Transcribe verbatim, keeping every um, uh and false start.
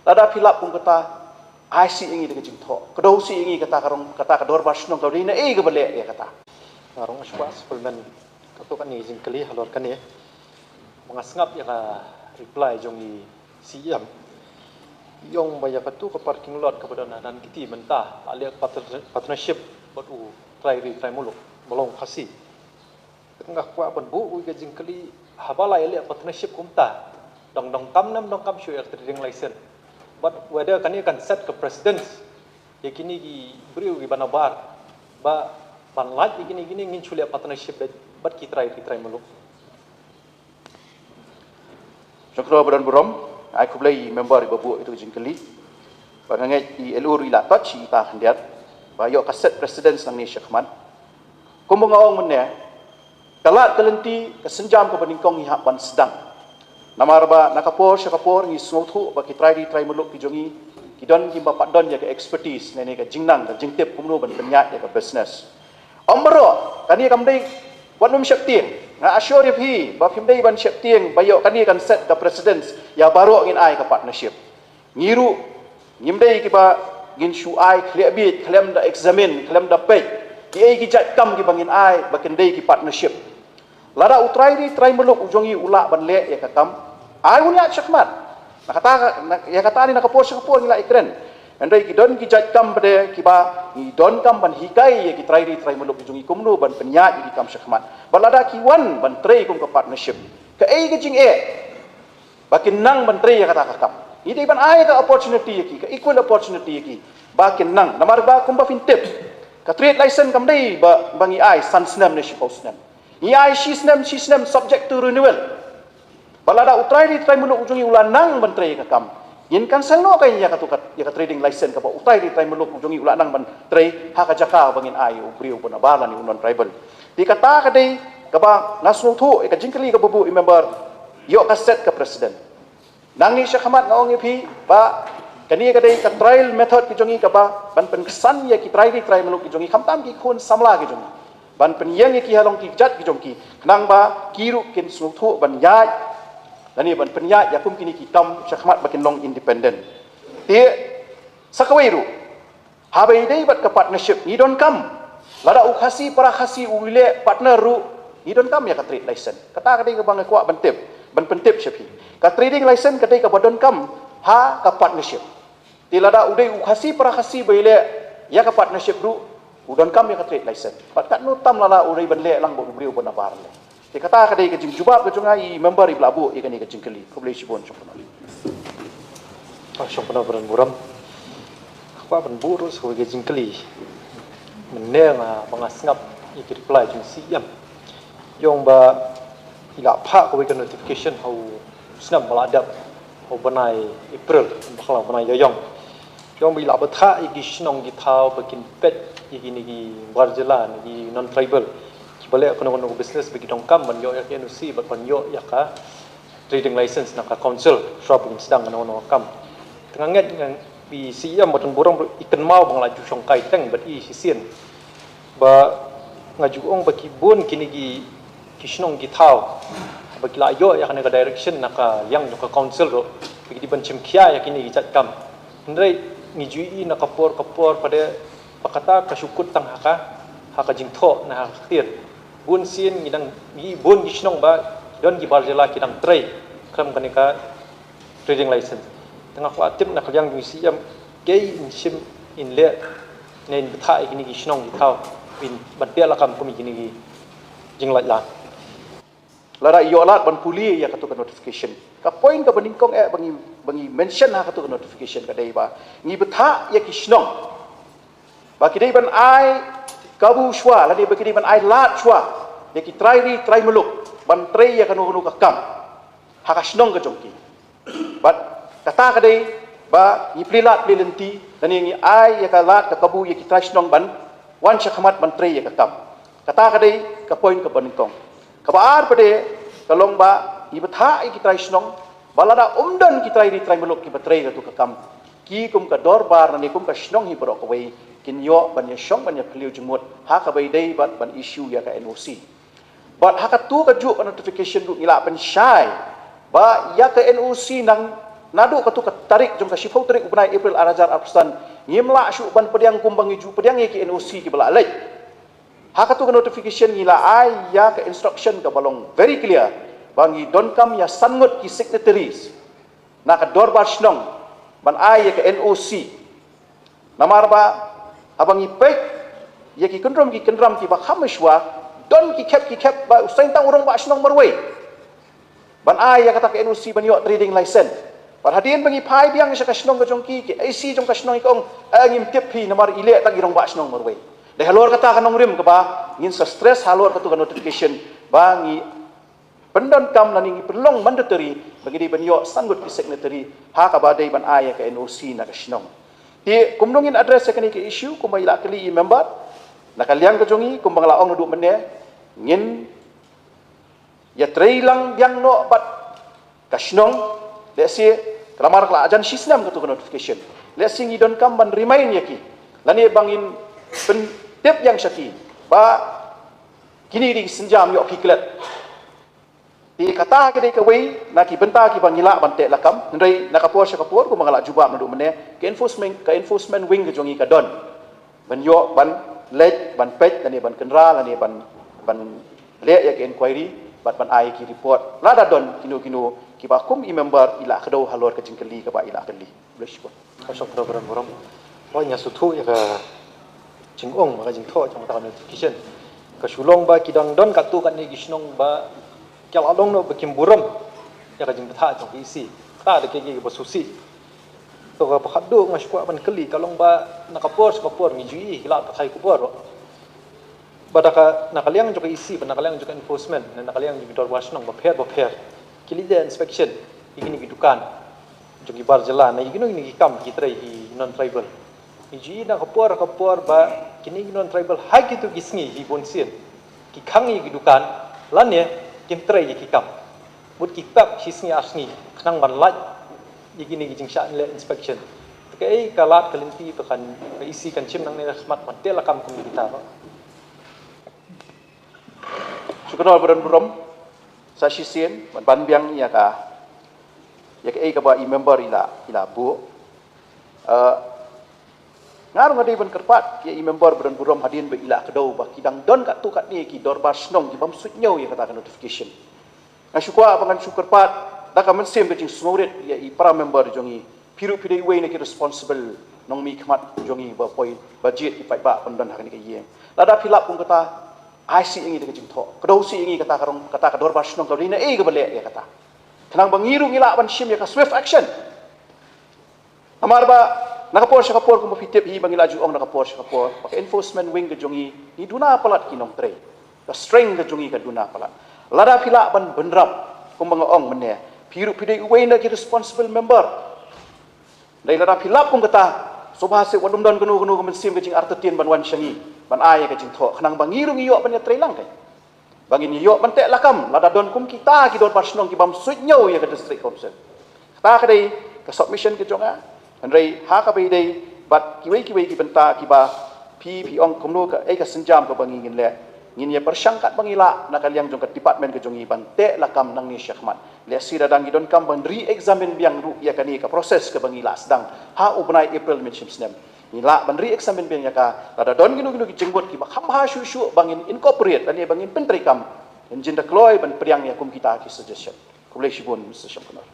Lada phi lap kum kata, ai sih ïa ngi da ka jingthoh. Kdew sih ïa ngi kata ka rong, kata ka dorbar shnong ka dei na ei kaba leh ïa kata. Nga rong shuwa supplement katto katne jingkylli halor kane. Ba nga sngap ïa ka reply jong i C E M. Ïong ba ïa katto ka parking lot kaba don ha Nankiti mynta la leh partner-, partnership bad u trai ri trai muluk ba long Khasi. Nga kwah ban buh ïa ka jingkylli, haba la ïa leh partnership kumta, dang donkam ne ym donkam shuh ïa ka trading license? Bad whether kane kan set ka precedence ïa kine ki briew kiba nabar ba ban lait ïa kine, kine ngin shu leh partnership bad, bad ki trai, ki trai muluk. Shukran ba don burom, ai khublei i member iba buh ïa ka jingkylli. Ba nga ngeit i L O ruh i la touch ïa kata khyndiat ba ïoh ka set precedence nangne shakhmat. Kumba nga ong mynne, ka lad ka lynti, ka sienjam kaba nyngkong ngi hap ban sdang. Namar ba na ka por sha ka por ngi sngewthuh ba ki trai ri trai muluk ki jong ngi ki don, kiba pat don ïa ka expertise ne, ne ka jingnang, ka jingtip kumno ban pynïaid ïa ka business. Ym baroh, kane kam dei wat nym sheptieng. Nga assure ïa phi ba phim dei ban sheptieng ba ïoh kane kan set ka precedence ïa baroh ngin ai ka partnership. Ngi ruh ngim dei kiba ngin shu ai khlem bit, khlem da examine, khlem da peit kiei ki jait kam kiba ngin ai ba kin dei ki partnership. Lada u trai ri trai muluk u jong ngi u lah ban leh ïa ka kam, ai un ïaid shakhmat. Na kata ka, na, ïa kata ne na ka por sha ka por ngi lah ïakren. Hynrei ki don ki jait kam pat de kiba ngi donkam ban hikai ïa ki trai ri trai muluk u jong ngi kumno ban pynïaid ïa ki kam shakhmat. Bad lada ki wan ban trei kum ka partnership, kaei ka jingeh ba kin nang ban trei ïa kata ka kam? Ngi dei ban ai ka opportunity ïa ki, ka equal opportunity ïa ki ba kin nang. Namar ba kumba phin tip, ka trade license kam dei ba, ba ngi ai san snem ne shiphew snem. Ngi ai shi snem, shi snem subject to renewal. Bad lada u trai ri trai muluk u jong ngi u la nang ban trei ïa ka kam, ngin cancel noh ka ïa katu ka, ïa ka trading license kaba u trai ri trai muluk u jong ngi u la nang ban trei ha ka jaka ba ngin ai u briew uba nabar lane u non tribal. Te kata ka dei kaba nga sngewthuh ïa ka jingkylli kaba buh i member, ïoh ka set ka precedent. Nangne shakhmat nga ong ïa phi ba kane ka dei ka trial method ka jong ngi kaba ban pynksan ïa ki trai ri trai muluk ki jong ngi, khamtam ki khun samla ki jong ngi, ban pynïeng ïa ki halong ki jait ki jong ki, khnang ba ki ruh kin sngewthuh ban ïaid lane ban pynïaid ïa kum kine ki kam shakhmat ba kin long independent. Te sa kawei ruh, haba ïadei bad ka partnership ngi donkam, lada u Khasi para Khasi u leh partner ruh, ngi donkam ïa ka trade license. Kata ka dei kaba nga kwah ban tip, ban pyntip sha phi. Ka trading license ka dei kaba donkam ha ka partnership. Te lada u dei u Khasi para Khasi ba ïaleh ïa ka partnership ruh, u donkam ïa ka trade license. Bad katno tam lada u dei ban leh lang bad u briew uba nabar leh. Te kata ka dei ka jingjubab ka jong nga i member iba la buh ïa kane ka jingkylli. Khublei shibun, shong pynor. Ah, shong pynor ba don burom. Nga kwah ban buh ruh sa kawei ka jingkylli. Mynne nga, ba nga sngap ïa ki reply jong C E M. Ïong ba i la phah kawei ka notification ha u snem ba la dep, ha u bnai April, bakla u bnai Ïaïong. Ïong ba i la bthah ïa ki shnong ki thaw ba kin peit ïa kine ki bar jylla ne ki non tribal kiba leh kano kano ka business ba ki donkam ban ïoh ïa ka N O C bad ban ïoh ïa ka trading license na ka council shuwa ba kin sdang kano kano ka kam. Te nga ngeit nga, i C E M ba don burom ruh i kynmaw ba nga la ju shongkai teng bad i shisien. Ba nga ju ong ba ki bun kine ki, ki shnong ki thaw ba ki la ïoh ïa kane ka direction na ka liang jong ka council ruh ba ki dei ban shim khia ïa kine ki jait kam. Hynrei ngi ju ïohi na ka por ka por pat de ba kata ka shu kut tang ha ka, ha ka jingthoh ne ha ka ktien. Bun sien ngi dang, ngi bun ki shnong ba ki don ki bar jylla ki dang trei khlem kane ka trading license. Te nga kwah tip na ka liang jong i C E M, kaei in shim, in leh ne in bthah ïa kine ki shnong ki thaw ban, ban peit lakam kum ïa kine ki jinglait la. Lada i ïoh lad ban pule ïa katu ka notification, ka point kaba nyngkong eh ba ngi, ba ngi mention ha katu ka notification ka dei ba ngi bthah ïa ki shnong ba ki dei ban ai kabu shuwa lane ba ki dei ban ai lad shuwa ïa ki trai ri trai muluk ban trei ïa kano kano ka kam ha ka shnong ka jong ki. Bad kata ka dei ba ngi plie lad plie lynti lane ngi ai ïa ka lad ka kabu ïa ki trai shnong ban wan shakhmat ban trei ïa ka kam. Kata ka dei ka point kaba nyngkong. Kaba ar pat de ka long ba ngi bthah ïa ki trai shnong ba lada ym don ki trai ri trai muluk kiba trei katu ka kam, ki kum ka dorbar lane kum ka shnong hi baroh kawei kin ïoh ban ïashong ban ïaphylliew jingmut ha kaba ïadei bad ban issue ïa ka N O C. Bad ha katu kajuh ka notification ruh ngi la pynshai ba ïa ka N O C nang Naduh katu ka tarik jong ka shiphew tarik u bnai April ar hajar arphew san, ngim lah shuh ban pdiang kumba ngi ju pdiang ïa ki N O C kiba la leit. Ha katu ka notification ngi la ai ïa ka instruction kaba long very clear ba ngi donkam ïa san ngut ki signatories na ka dorbar shnong ban ai ïa ka N O C. Namar ba haba ngi peit ïa ki kyndrum ki kyndram kiba kham mynshuwa, don ki khep ki khep ba u seng tang u rangbah shnong marwei ban ai ïa kata ka N O C ban ïoh trading license. Bad hadien ba ngi phai biang sha ka shnong ka jong ki, ki A C jong ka shnong ki ong, eh, ngim tip phi namar i leh tang i rangbah shnong marwei. Dei halor kata ka nongrim kaba ngin sa stress halor katu ka notification ba ngi pyndonkam lane ngi pynlong mandatory ba ngi dei ban ïoh san ngut ki signatory ha kaba dei ban ai ïa ka N O C na ka shnong. Te kumno ngin address ïa kane ka issue kumba i la kylli i member, na ka liang ka jong ngi kumba nga la ong naduh mynne, ngin ïatrei lang biang noh bad ka shnong, lehse ka la mar ka la jan shisnem katu ka notification. Lehse ngi donkam ban remind ïa ki lane ba ngin pyntip ïa sha ki ba kine dei ki sienjam ïoh phi klet. Te kata ka dei kawei na ki bynta kiba ngi lah ban teh lakam, hynrei na ka por sha ka por kumba nga la jubab naduh mynne, ka enforcement, ka enforcement wing ka jong ngi ka don ban ïoh ban leit ban peit lane ban kynra lane ban, ban leh ïa ka inquiry bad ban ai ki report lada don kino kino kiba kum i member i la kdew halor ka jingkylli kaba i la kylli. Bless you. Ka shong kynra baron burom. Hooid, nga sngewthuh ïa ka jingong bad ka jingthoh jong kata ka notification. Ka shu long ba ki dang don katto katne ki shnong ba ki la long noh ba kim burom ïa ka jingbthah jong ka E C. Kata da kiei kiei kiba sngewsih. To kaba khatduh nga shu kwah ban kylli ka long ba na ka por sha ka por ngi ju ïohi ki la pathai khubor. Ba da ka, na ka liang jong ka E C, ba na ka liang jong ka enforcement, na ka liang jong ki dorbar shnong bapher bapher, ki leit leh inspection ïa kine ki dukan jong ki bar jylla, na ïa kino kino ki kam ki trei ki non tribal. Ngi ju ïohi na ka por ka por ba kine ki non tribal ha kito ki sngi hi bun sien ki khang ïa ki dukan lane kim trei ïa ki kam. Mut ki pep shi sngi ar sngi khnang ban lait ïa kine ki jingshah leh inspection. Te kaei ka lad ka lynti ba kan, ka E C kan shim nangne na khmat ban teh lakam kum kita ba. Shu kynnoh baron burom sa shisien ban ban biang ïa ka, ïa kaei kaba i member i la, i la buh. Eh, nga ruh nga dei ban kyrpad ïa i member baron burom hadien ba i la kdew ba ki dang don katto katne ki dorbar shnong ki bym suidñiew ïa kata ka notification. Nga shu kwah ba ngan shu kyrpad da ka mynsiem ka jingsngewrit ïa i para member jong ngi. Phi ruh phi dei uwei na ki responsible nongmihkhmat jong ngi ba poi ba jied ki paidbah pyndon ha kane ka ïing. Lada phi lap kum kata, ai sih ïa ngi da ka jingthoh, kdew sih ïa ngi kata ka rong, kata ka dorbar shnong ka dei na ei kaba leh ïa kata. Khnang ba ngi ruh ngi lah ban shim ïa ka swift action. Namar ba na ka por sha ka por kumba phi tip hi ba ngi la ju ong na ka por sha ka por ba ka enforcement wing ka jong ngi, ngi duna palat ki nongtrei. Ka strength ka jong ngi ka duna palat. Lada phi lah ban bynrap kumba nga ong mynne, phi ruh phi dei uwei na ki responsible member. Dei lada phi lap kum kata, sngewbha seh wat ym don kano kano ka mynsiem ka jingartatien ban wan sha ngi ban ai ïa ka jingthoh, khnang ba ngi ruh ngi ïoh ban ïatrei lang kai. Ba ngin ïoh ban teh lakam lada don kum kita ki dorbar shnong ki bym suidñiew ïa ka district council. Kata ka dei ka submission ka jong nga. Hynrei ha kaba ïadei bad kiwei kiwei ki bynta kiba phi, phi ong kumno, kaei ka sienjam kaba ngi ngin leh, ngin ïa pyrshang katba ngi lah na ka liang jong ka department ka jong ngi ban teh lakam nangne shakhmat. Lehse lada ngi donkam ban re-examine biang ruh ïa kane ka process kaba ngi la sdang ha u bnai April mynshim snem, ngi lah ban re-examine biang ïa ka. Lada don kino kino ki jingmut kiba kham bha shuh shuh ba ngin incorporate lane ba ngin pyntreikam, ngin jin da kloi ban pdiang ïa kum kita ki suggestion. Khublei shibun Mister Shongknor.